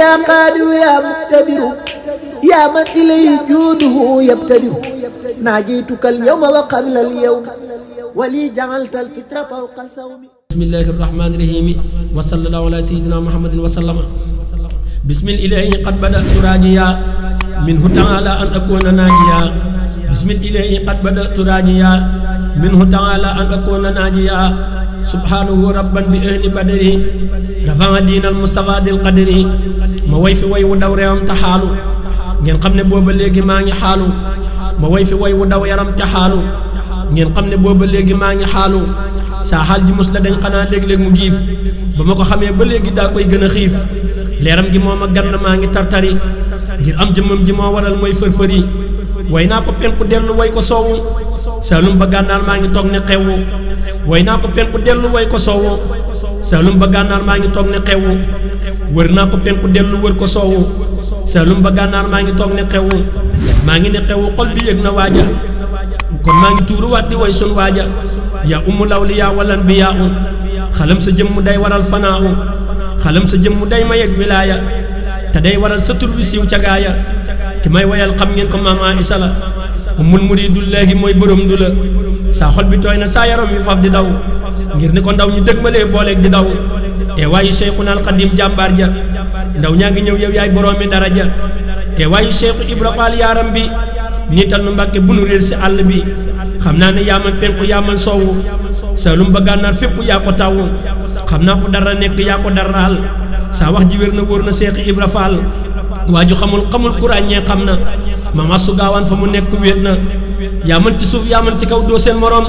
يا قادر يا مقتدر يا من إليه جوده يبتدر ناجيتك اليوم وقبل اليوم ولي جعلت الفطر فوق الصوم. بسم الله الرحمن الرحيم وصلى الله على سيدنا محمد وسلم. بسم الإله قد بدأت راجيا منه تعالى أن أكون ناجيا. بسم الإله قد بدأت راجيا منه تعالى أن أكون ناجيا. سبحانه ربا بأهل بدره رفع دين المصطفى ذي القدر ما way fi way wu daw réewam te xaalu ngeen xam ne booba léegi maa ngi xaalu ma way fi way wu daw yaram te xaalu ngeen xam ne booba léegi maa ngi xaalu saa xaal ji mos la dañ xanaa léeg-léeg mu giif ba ma ko xamee ba léegi daa koy gën a xiif leeram gi moo ma gann maa ngi tartari ngir am jëmmam ji moo waral mooy fërfëri way naa ko penku dellu way ko soowu saalum ba gànnaar maa ngi toog ne xewwu way naa ko penku dellu way ko soowu saalum ba gànnaar maa ngi toog ne xewwu wër naa ko penku dellu wër ko soowu saalum ba gànnaar maa ngi toog ne xewwu maa ngi ne xewwu xol bi yëg na waaja kon maa ngi tuuru waat di way sun waaja yaa ummu lawliyaa wal anbiyaa xalam sa jëmm day waral fanaa xalam sa jëmm day ma yegg wilaaya te day waral sa tur wi siiw ca gaaya ki may wayal xam ngeen ko maam Aïssa la ummul muridullaahi mooy borom du la saa xol bi tooy na saa yaram wi faf di daw ngir ni ko ndaw ñi dëgmalee booleeg di daw e waayu Cheikhuna al Qadim jàmbaar ja ndaw ñaa ngi ñëw yow yaay boroomi daraja e waayu Cheikh Ibra Fall yaaram bi niital nu Mbàkke bu nu réer si àll bi xam naa ne yaa man penku yaa man soowu saalum ba gànnaar fépp yaa ko taw xam naa ko dara nekk yaa ko daraal saa wax ji wér na wóor na Cheikh Ibra Fall waaju xamul ku ràññee xam na mama su gaawaan fa mu nekk wéet na yaa man ci suuf yaa man ci kaw doo seen morom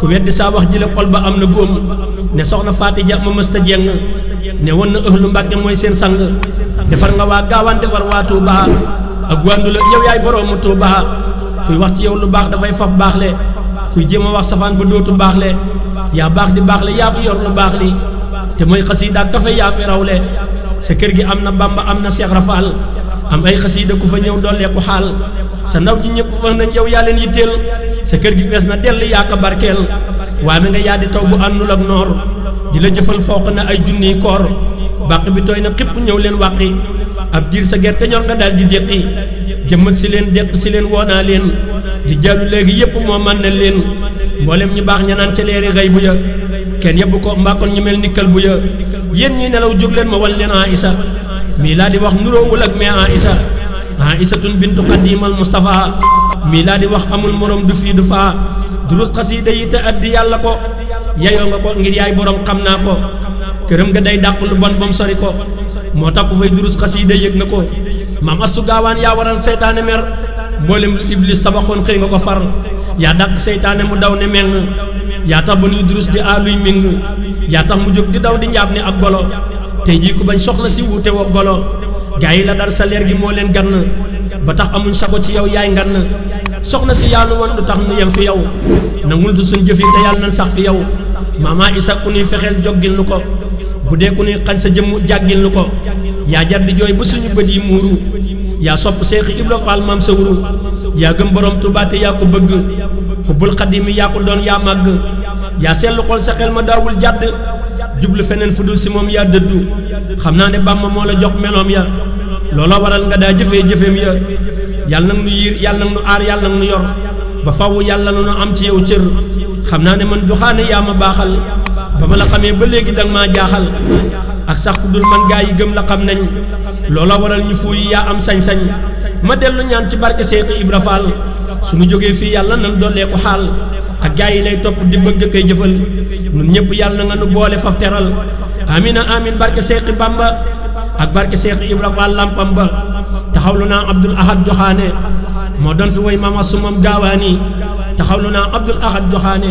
ku weddi saa wax ji le xol ba am na góom ne soxna Faati Ja ma mësta jeng ne woon na ëhlu Mbàkke mooy seen sang defar nga waa gaawaan defar waa Tuuba ak wandu la yow yaay boroomu Tuuba kuy wax ci yow lu baax dafay faf baaxle kuy jéem a wax safaan ba dootu baaxle yaa baax di baaxle yaa fi yor lu baax li te mooy xasiida ak kafe yaa fi rawle sa kër gi am na Bamba am na Cheikh Rafal am ay xasiida ku fa ñëw dolleeku xaal sa ndaw ji ñëpp wax nañ yow yaa leen yitteel sa kër gi fees na dell yaa ko barkeel waame nga yaa di taw bu àndul ak noor di la jëfal fooq na ay junniy koor bàq bi tooy na xipp ñëw leen wàqi ab diir sa gerte ñor nga daal di déqi jëmmat si leen déq si leen woonaa leen di jàllu léegi yépp moo man na leen mboolem ñu baax ña naan ca leeri xëy bu ya kenn yebbu ko mbàkkoon ñu mel ni kël bu ya yéen ñi nelaw jóg leen ma wan leen Aïssa mii laa di wax nuroowul ak mais Aïssatun bintu Xadimal Mustafa mii laa di wax amul morom du fii du faa durus xasiida yi te addi yàlla ko yayoo nga ko ngir yaay borom xam naa ko këram nga day dàq lu bon bam sori ko moo tax ku fay durus xasiida yëg nga ko maam astu gaawaan yaa waral seytaane mer mboolem lu iblis tabaxoon xëy nga ko far yaa dàq seytaane mu daw ne meng yaa tax ba nuy durus di aaluy ming yaa tax mu jóg di daw di njaab ni ak golo tey jii ku bañ soxla si wuute woo golo gaa yi la dar sa leer gi moo leen gann ba tax amuñ sago ci yow yaay ngann soxna si yaanu woon lu tax nu yem fi yow nangul du suñ jëf yi te yàlla nan sax fi yow maama Isa ku nuy fexeel joggil nu ko bu dee ku nuy xañ sa jëmm jàggil nu ko yaa jar di jooy ba suñu bët yi muuru yaa sopp Seex Ibra Faal maam sa wuru yaa gëm borom Tuubaa te yaa ko bëgg xubbul xadimi yaa ko doon yaa màgg yaa seetlu xol sa xel ma daawul jàdd jublu feneen fu dul si moom yaa dëddu xam naa ne Bàmba moo la jox meloom ya loola waral nga daa jëfee jëfeem ya yàlla nag nu yiir yàlla nag nu aar yàlla nag nu yor ba faw yàlla na nu am ci yow cër xam naa ne man joxaane yaa ma baaxal ba ma la xamee ba léegi danga maa jaaxal ak sax ku dul man gaa yi gëm la xam nañ loola waral ñu fuuyi yaa am sañ-sañ ma dellu ñaan ci barke Seex Ibra Faal suñu jógee fii yàlla nan dollee ko xaal ak gaa yi lay topp di bëgg koy jëfal nun ñëpp yàlla na nga nu boole faf teral amina amin barke Seex Bamba ak barke Seex Ibra Faal lampam ba taxawlu naa Abdul Ahad Joxaane moo doon fi woy mama sumam gaawaani taxawlu naa Abdul Ahad Joxaane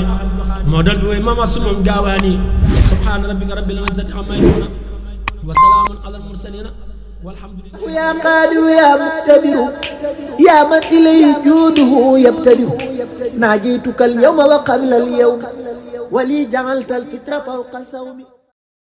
moo doon fi woy mama sumam gaawaani subhaana rabbika rabbil izzati amma yasifuun wa salaamun alal mursaliin walhamdulillah. يا قادر يا مقتدر يا من إليه جوده يبتدر ناجيتك اليوم وقبل اليوم ولي جعلت الفطر فوق الصوم.